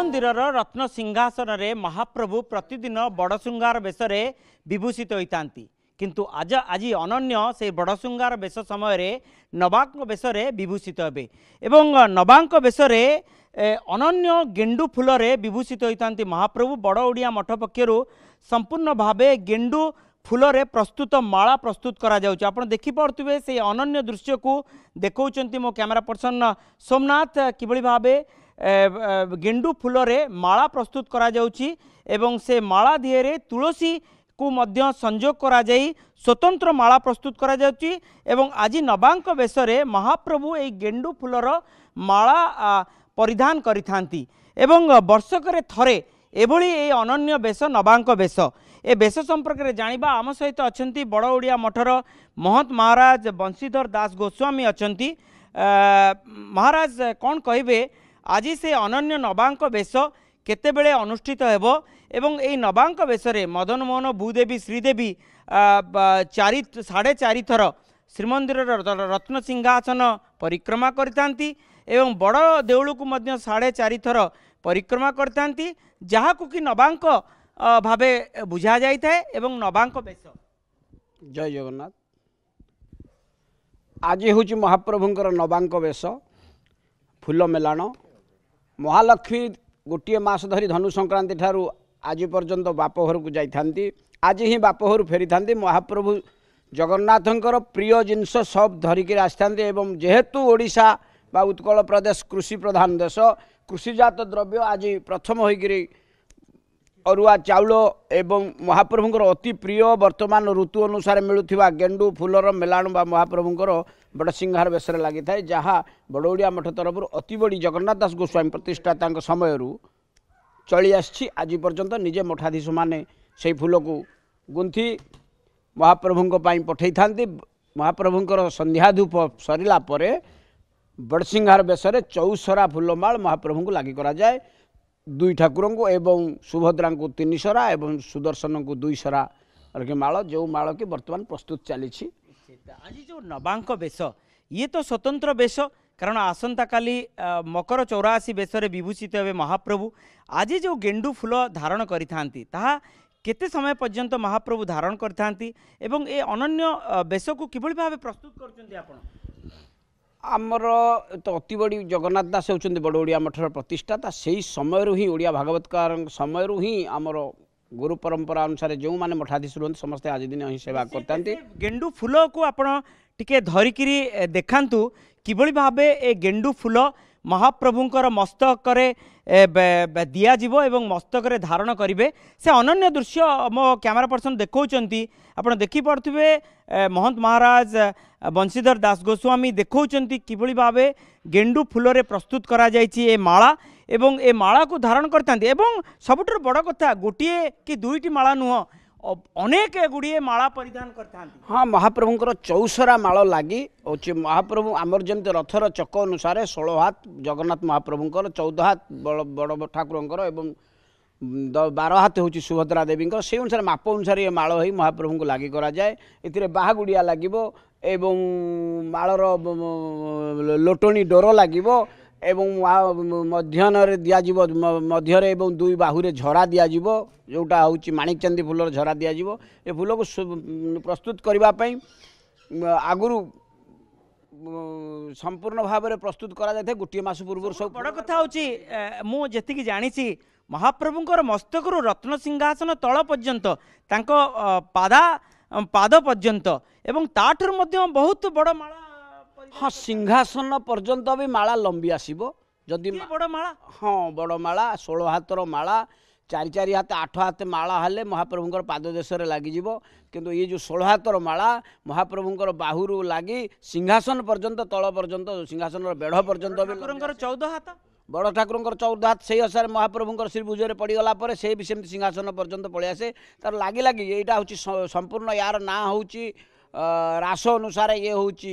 ମନ୍ଦିରର ରତ୍ନ ସିଂହାସନରେ ମହାପ୍ରଭୁ ପ୍ରତିଦିନ ବଡ଼ଶୃଙ୍ଗାର ବେଶରେ ବିଭୂଷିତ ହୋଇଥାନ୍ତି, କିନ୍ତୁ ଆଜି ଅନନ୍ୟ ସେଇ ବଡ଼ଶୃଙ୍ଗାର ବେଶ ସମୟରେ ନବାଙ୍କ ବେଶରେ ବିଭୂଷିତ ହେବେ ଏବଂ ନବାଙ୍କ ବେଶରେ ଅନନ୍ୟ ଗେଣ୍ଡୁ ଫୁଲରେ ବିଭୂଷିତ ହୋଇଥାନ୍ତି ମହାପ୍ରଭୁ। ବଡ଼ ଓଡ଼ିଆ ମଠ ପକ୍ଷରୁ ସମ୍ପୂର୍ଣ୍ଣ ଭାବେ ଗେଣ୍ଡୁ ଫୁଲରେ ପ୍ରସ୍ତୁତ ମାଳା ପ୍ରସ୍ତୁତ କରାଯାଉଛି। ଆପଣ ଦେଖିପାରୁଥିବେ ସେଇ ଅନନ୍ୟ ଦୃଶ୍ୟକୁ ଦେଖାଉଛନ୍ତି ମୋ କ୍ୟାମେରା ପର୍ସନ ସୋମନାଥ, କିଭଳି ଭାବେ ଗେଣ୍ଡୁ ଫୁଲରେ ମାଳା ପ୍ରସ୍ତୁତ କରାଯାଉଛି ଏବଂ ସେ ମାଳା ଦିହରେ ତୁଳସୀକୁ ମଧ୍ୟ ସଂଯୋଗ କରାଯାଇ ସ୍ୱତନ୍ତ୍ର ମାଳା ପ୍ରସ୍ତୁତ କରାଯାଉଛି। ଏବଂ ଆଜି ନବାଙ୍କ ବେଶରେ ମହାପ୍ରଭୁ ଏଇ ଗେଣ୍ଡୁ ଫୁଲର ମାଳା ପରିଧାନ କରିଥାନ୍ତି ଏବଂ ବର୍ଷକରେ ଥରେ ଏଭଳି ଏଇ ଅନନ୍ୟ ବେଶ ନବାଙ୍କ ବେଶ। ଏ ବେଶ ସମ୍ପର୍କରେ ଜାଣିବା, ଆମ ସହିତ ଅଛନ୍ତି ବଡ଼ ଓଡ଼ିଆ ମଠର ମହନ୍ତ ମହାରାଜ ବଂଶୀଧର ଦାସ ଗୋସ୍ୱାମୀ ଅଛନ୍ତି। ମହାରାଜ, କ'ଣ କହିବେ, ଆଜି ସେ ଅନନ୍ୟ ନବାଙ୍କ ବେଶ କେତେବେଳେ ଅନୁଷ୍ଠିତ ହେବ ଏବଂ ଏଇ ନବାଙ୍କ ବେଶରେ ମଦନମୋହନ, ଭୂଦେବୀ, ଶ୍ରୀଦେବୀ 4.5 ଥର ଶ୍ରୀମନ୍ଦିରର ରତ୍ନ ସିଂହାସନ ପରିକ୍ରମା କରିଥାନ୍ତି ଏବଂ ବଡ଼ ଦେଉଳକୁ ମଧ୍ୟ 4.5 ଥର ପରିକ୍ରମା କରିଥାନ୍ତି, ଯାହାକୁ କି ନବାଙ୍କ ଭାବେ ବୁଝା ଯାଇଥାଏ ଏବଂ ନବାଙ୍କ ବେଶ। ଜୟ ଜଗନ୍ନାଥ। ଆଜି ହେଉଛି ମହାପ୍ରଭୁଙ୍କର ନବାଙ୍କ ବେଶ, ଫୁଲ ମେଲାଣ। ମହାଲକ୍ଷ୍ମୀ ଗୋଟିଏ ମାସ ଧରି ଧନୁ ସଂକ୍ରାନ୍ତି ଠାରୁ ଆଜି ପର୍ଯ୍ୟନ୍ତ ବାପ ଘରକୁ ଯାଇଥାନ୍ତି, ଆଜି ହିଁ ବାପ ଘରୁ ଫେରିଥାନ୍ତି। ମହାପ୍ରଭୁ ଜଗନ୍ନାଥଙ୍କର ପ୍ରିୟ ଜିନିଷ ସବୁ ଧରିକିରି ଆସିଥାନ୍ତି ଏବଂ ଯେହେତୁ ଓଡ଼ିଶା ବା ଉତ୍କଳ ପ୍ରଦେଶ କୃଷି ପ୍ରଧାନ ଦେଶ, କୃଷିଜାତ ଦ୍ରବ୍ୟ ଆଜି ପ୍ରଥମ ହୋଇକରି ଅରୁଆ ଚାଉଳ ଏବଂ ମହାପ୍ରଭୁଙ୍କର ଅତି ପ୍ରିୟ ବର୍ତ୍ତମାନ ଋତୁ ଅନୁସାରେ ମିଳୁଥିବା ଗେଣ୍ଡୁ ଫୁଲର ମେଲାଣ ବା ମହାପ୍ରଭୁଙ୍କର ବଡ଼ ସିଂହାର ବେଶରେ ଲାଗିଥାଏ, ଯାହା ବଡ଼ ଓଡ଼ିଆ ମଠ ତରଫରୁ ଅତି ବଡ଼ି ଜଗନ୍ନାଥ ଦାସ ଗୋସ୍ୱାମୀ ପ୍ରତିଷ୍ଠାତାଙ୍କ ସମୟରୁ ଚଳି ଆସିଛି। ଆଜି ପର୍ଯ୍ୟନ୍ତ ନିଜେ ମଠାଧୀଶମାନେ ସେଇ ଫୁଲକୁ ଗୁନ୍ଥି ମହାପ୍ରଭୁଙ୍କ ପାଇଁ ପଠାଇଥାନ୍ତି। ମହାପ୍ରଭୁଙ୍କର ସନ୍ଧ୍ୟା ଧୂପ ସରିଲା ପରେ ବଡ଼ସିଂହାର ବେଶରେ 4 ସରା ଫୁଲମାଳ ମହାପ୍ରଭୁଙ୍କୁ ଲାଗି କରାଯାଏ, ଦୁଇ ଠାକୁରଙ୍କୁ ଏବଂ ସୁଭଦ୍ରାଙ୍କୁ 3 ସରା ଏବଂ ସୁଦର୍ଶନଙ୍କୁ 2 ସରା ମାଳ, ଯେଉଁ ମାଳ କି ବର୍ତ୍ତମାନ ପ୍ରସ୍ତୁତ ଚାଲିଛି। ଆଜି ଯେଉଁ ନବାଙ୍କ ବେଶ, ଇଏ ତ ସ୍ୱତନ୍ତ୍ର ବେଶ, କାରଣ ଆସନ୍ତାକାଲି ମକର 84 ବେଶରେ ବିଭୂଷିତ ହେବେ ମହାପ୍ରଭୁ। ଆଜି ଯେଉଁ ଗେଣ୍ଡୁ ଫୁଲ ଧାରଣ କରିଥାନ୍ତି, ତାହା କେତେ ସମୟ ପର୍ଯ୍ୟନ୍ତ ମହାପ୍ରଭୁ ଧାରଣ କରିଥାନ୍ତି ଏବଂ ଏ ଅନନ୍ୟ ବେଶକୁ କିଭଳି ଭାବେ ପ୍ରସ୍ତୁତ କରୁଛନ୍ତି ଆପଣ? ଆମର ତ ଅତି ବଡ଼ି ଜଗନ୍ନାଥ ଦାସ ହେଉଛନ୍ତି ବଡ଼ ଓଡ଼ିଆ ମଠର ପ୍ରତିଷ୍ଠାତା। ସେଇ ସମୟରୁ ହିଁ, ଓଡ଼ିଆ ଭାଗବତକାରଙ୍କ ସମୟରୁ ହିଁ ଆମର ଗୁରୁ ପରମ୍ପରା ଅନୁସାରେ ଯେଉଁମାନେ ମଠାଧୀଶ ରୁହନ୍ତି, ସମସ୍ତେ ଆଜି ଦିନ ହିଁ ସେବା କରିଥାନ୍ତି। ଗେଣ୍ଡୁ ଫୁଲକୁ ଆପଣ ଟିକେ ଧରିକିରି ଦେଖାନ୍ତୁ, କିଭଳି ଭାବେ ଏ ଗେଣ୍ଡୁ ଫୁଲ ମହାପ୍ରଭୁଙ୍କର ମସ୍ତକରେ ଦିଆଯିବ ଏବଂ ମସ୍ତକରେ ଧାରଣ କରିବେ, ସେ ଅନନ୍ୟ ଦୃଶ୍ୟ ମୋ କ୍ୟାମେରା ପର୍ସନ ଦେଖାଉଛନ୍ତି। ଆପଣ ଦେଖିପାରୁଥିବେ ମହନ୍ତ ମହାରାଜ ବଂଶୀଧର ଦାସ ଗୋସ୍ୱାମୀ ଦେଖାଉଛନ୍ତି କିଭଳି ଭାବେ ଗେଣ୍ଡୁ ଫୁଲରେ ପ୍ରସ୍ତୁତ କରାଯାଇଛି ଏ ମାଳା ଏବଂ ଏ ମାଳାକୁ ଧାରଣ କରିଥାନ୍ତି। ଏବଂ ସବୁଠାରୁ ବଡ଼ କଥା, ଗୋଟିଏ କି ଦୁଇଟି ମାଳା ନୁହଁ, ଅନେକ ଗୁଡ଼ିଏ ମାଳା ପରିଧାନ କରିଥାନ୍ତି। ହଁ, ମହାପ୍ରଭୁଙ୍କର 4 ସରା ମାଳ ଲାଗି ହେଉଛି। ମହାପ୍ରଭୁ ଆମର ଯେମିତି ରଥର ଚକ ଅନୁସାରେ 16 ହାତ ଜଗନ୍ନାଥ ମହାପ୍ରଭୁଙ୍କର, 14 ହାତ ବଡ଼ ଠାକୁରଙ୍କର ଏବଂ 12 ହାତ ହେଉଛି ସୁଭଦ୍ରା ଦେବୀଙ୍କର, ସେଇ ଅନୁସାରେ ମାପ ଅନୁସାରେ ଏ ମାଳ ହେଇ ମହାପ୍ରଭୁଙ୍କୁ ଲାଗି କରାଯାଏ। ଏଥିରେ ବାହାଗୁଡ଼ିଆ ଲାଗିବ ଏବଂ ମାଳର ଲୋଟଣୀ ଡୋର ଲାଗିବ ଏବଂ ମଧ୍ୟାହ୍ନରେ ଦିଆଯିବ ମଧ୍ୟରେ ଏବଂ ଦୁଇ ବାହୁରେ ଝରା ଦିଆଯିବ, ଯେଉଁଟା ହେଉଛି ମାଣିକଚାନ୍ଦି ଫୁଲର ଝରା ଦିଆଯିବ। ଏ ଫୁଲକୁ ପ୍ରସ୍ତୁତ କରିବା ପାଇଁ ଆଗରୁ ସମ୍ପୂର୍ଣ୍ଣ ଭାବରେ ପ୍ରସ୍ତୁତ କରାଯାଇଥାଏ ଗୋଟିଏ ମାସ ପୂର୍ବରୁ ସବୁ। ବଡ଼ କଥା ହେଉଛି, ମୁଁ ଯେତିକି ଜାଣିଛି, ମହାପ୍ରଭୁଙ୍କର ମସ୍ତକରୁ ରତ୍ନ ସିଂହାସନ ତଳ ପର୍ଯ୍ୟନ୍ତ, ତାଙ୍କ ପାଦ ପର୍ଯ୍ୟନ୍ତ ଏବଂ ତାଠାରୁ ମଧ୍ୟ ବହୁତ ବଡ଼ ମାଳା। ହଁ, ସିଂହାସନ ପର୍ଯ୍ୟନ୍ତ ବି ମାଳା ଲମ୍ବି ଆସିବ ଯଦି ବଡ଼ ମାଳା। ହଁ, ବଡ଼ ମାଳା, 16 ହାତର ମାଳା, 4 4 ହାତ 8 ହାତ ମାଳା ହେଲେ ମହାପ୍ରଭୁଙ୍କର ପାଦ ଦେଶରେ ଲାଗିଯିବ। କିନ୍ତୁ ଇଏ ଯେଉଁ 16 ହାତର ମାଳା ମହାପ୍ରଭୁଙ୍କର ବାହୁରୁ ଲାଗି ସିଂହାସନ ପର୍ଯ୍ୟନ୍ତ, ତଳ ପର୍ଯ୍ୟନ୍ତ, ସିଂହାସନର ବେଢ଼ ପର୍ଯ୍ୟନ୍ତ ବି। ଠାକୁରଙ୍କର 14 ହାତ। ବଡ଼ ଠାକୁରଙ୍କର 14 ହାତ, ସେଇ ଅନୁସାରେ ମହାପ୍ରଭୁଙ୍କର ଶ୍ରୀଭୁଜରେ ପଡ଼ିଗଲା ପରେ ସେ ବି ସେମିତି ସିଂହାସନ ପର୍ଯ୍ୟନ୍ତ ପଳେଇ ଆସେ ତାର ଲାଗି ଲାଗି। ଏଇଟା ହେଉଛି ସମ୍ପୂର୍ଣ୍ଣ, ୟାର ନାଁ ହେଉଛି ରାସ ଅନୁସାରେ ଇଏ ହେଉଛି,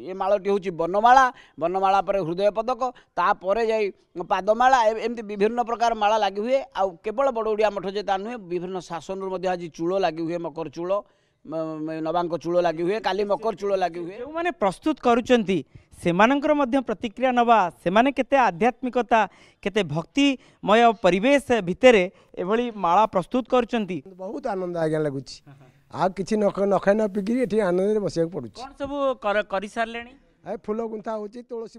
ଏ ମାଳଟି ହେଉଛି ବନମାଳା। ବନମାଳା ପରେ ହୃଦୟ ପଦକ, ତାପରେ ଯାଇ ପାଦମାଳା, ଏମିତି ବିଭିନ୍ନ ପ୍ରକାର ମାଳା ଲାଗି ହୁଏ। ଆଉ କେବଳ ବଡ଼ ଓଡ଼ିଆ ମଠ ଯେ ତା ନୁହେଁ, ବିଭିନ୍ନ ଶାସନରୁ ମଧ୍ୟ ଆଜି ଚୂଳ ଲାଗି ହୁଏ, ମକର ଚୂଳ, ନବାଙ୍କ ଚୂଳ ଲାଗି ହୁଏ, କାଲି ମକର ଚୂଳ ଲାଗି ହୁଏ। ଯେଉଁମାନେ ପ୍ରସ୍ତୁତ କରୁଛନ୍ତି ସେମାନଙ୍କର ମଧ୍ୟ ପ୍ରତିକ୍ରିୟା ନେବା, ସେମାନେ କେତେ ଆଧ୍ୟାତ୍ମିକତା, କେତେ ଭକ୍ତିମୟ ପରିବେଶ ଭିତରେ ଏଭଳି ମାଳା ପ୍ରସ୍ତୁତ କରୁଛନ୍ତି। ବହୁତ ଆନନ୍ଦ ଆଜ୍ଞା ଲାଗୁଛି, ଆଉ କିଛି ନ ଖାଇ ନ ପିଇକିରି ଏଠି ଆନନ୍ଦରେ ବସିବାକୁ ପଡ଼ୁଛି। କ'ଣ ସବୁ କରିସାରିଲେଣି? ଏ ଫୁଲ ଗୁନ୍ଥା ହେଉଛି, ତୁଳସୀ।